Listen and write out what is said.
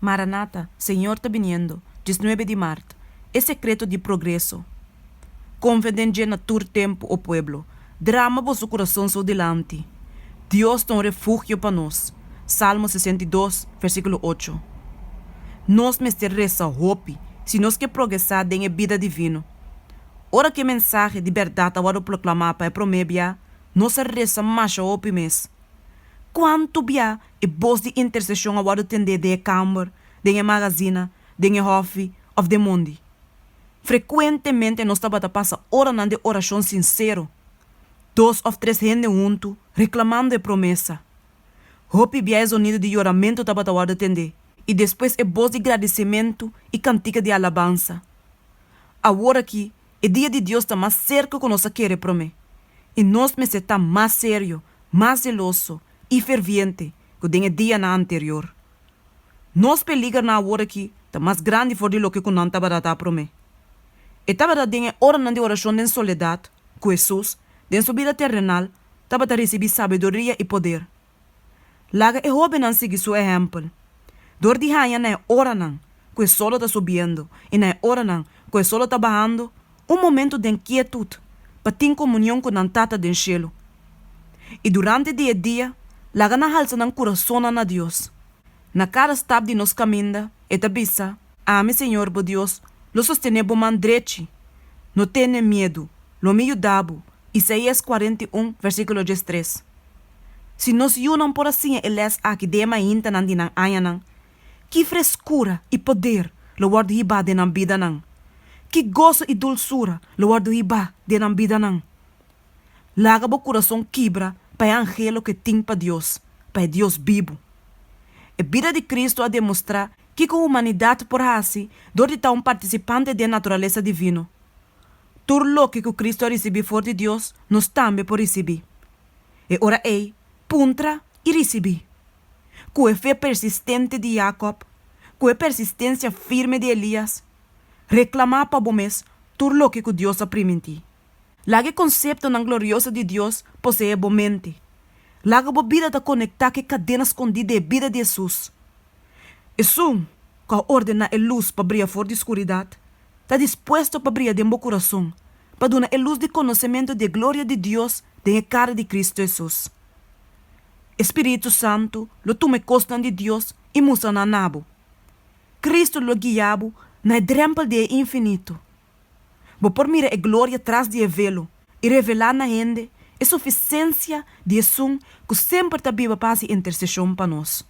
Maranata, Señor ta biniendo, 19 di mart E sekreto di progreso Konfia den dje na tur tempu, o pueblo, drama boso kurason su dilanti. Dios ta un refugio pa nos, Salmo 62, versíkulo 8. Nos mester resa hopi si nos ke progresá den e bida divino. Ora ku e mensahe di bèrdat a wòrdu proklamá pa e promé bia, nos a resa masha hopi mes. Kuantu bia e bos di interseshon a wòrdu tendé den e kamber, den e magazina, den e hòfi òf den mondi? Frekuentemente nos tabata pasa oranan di orashon sinsero, dos òf tres hende huntu reklamando e promesa. Hopi bia e zonido di yoramentu tabata wòrdu tendé i despues e bos di gradisimentu i kantika di alabansa. Awor aki e dia di Dios ta mas serka ku nos a kere promé, i nos mester ta mas serio, mas zeloso i ferviente ku den e dianan anterior. Nos peligernan awor aki ta mas grandi for di loke ku nan tabata ta promé. E tabata den e oranan di orashon den soledat ku Hesus, den su bida terenal, tabata risibí sabiduria i poder. Laga e hóbennan sigui su ehèmpel. Dor di haña na e oranan ku e solo ta subiendo i na e oranan ku e solo ta bahando un momentu den kietut pa tin komunion ku nan Tata den shelu. I durante di e dia, laga nan halsa nan kurasonnan na Dios. Na kada stap di nos kaminda, e ta bisa, Ami, Señor bo Dios, lo sostené bo man drechi. No tene miedu, lo mi yuda bo. Isaías 41, versíkulo 13. Si nos yunan por a siña e lès aki den e maintanan di nan añanan, ki freskura i poder lo wòrdu hibá den nan bidanan! Ki goso i dulsura lo wòrdu hibá den nan bidanan! Laga bo kurason kibra pa e anhelo ku e tin pa Dios, pa e Dios bibu. E bida di Kristu a demostrá kiko humanidat por hasi dor di ta un partisipante den naturalesa divino. Tur loke ku Kristu a risibí for di Dios, nos tambe por risibí. E ora ei, puntra i risibí. Ku e fe persistente di Jakòb, ku e persistensia firme di Elias, reklamá pa bo mes tur loke ku Dios a primintí. Laga e konseptonan glorioso di Dios poseé bo mente. Laga bo bida ta konektá ku e kadena skondí di e bida di Hesus. Esun ku a ordená e lus pa bria for di skuridat, ta dispuesto pa bria den bo kurason, pa duna e lus di konosementu di e gloria di Dios den e kara di Kristu Hesus. E Spiritu Santu lo tuma e kosnan di Dios i mustra nan na bo. Kristu lo guia bo na e drèmpel di e infinito. Bo por mira e gloria tras di e velo i revelá na hende e sufisensia di Esun ku semper ta biba pa hasi interseshon pa nos.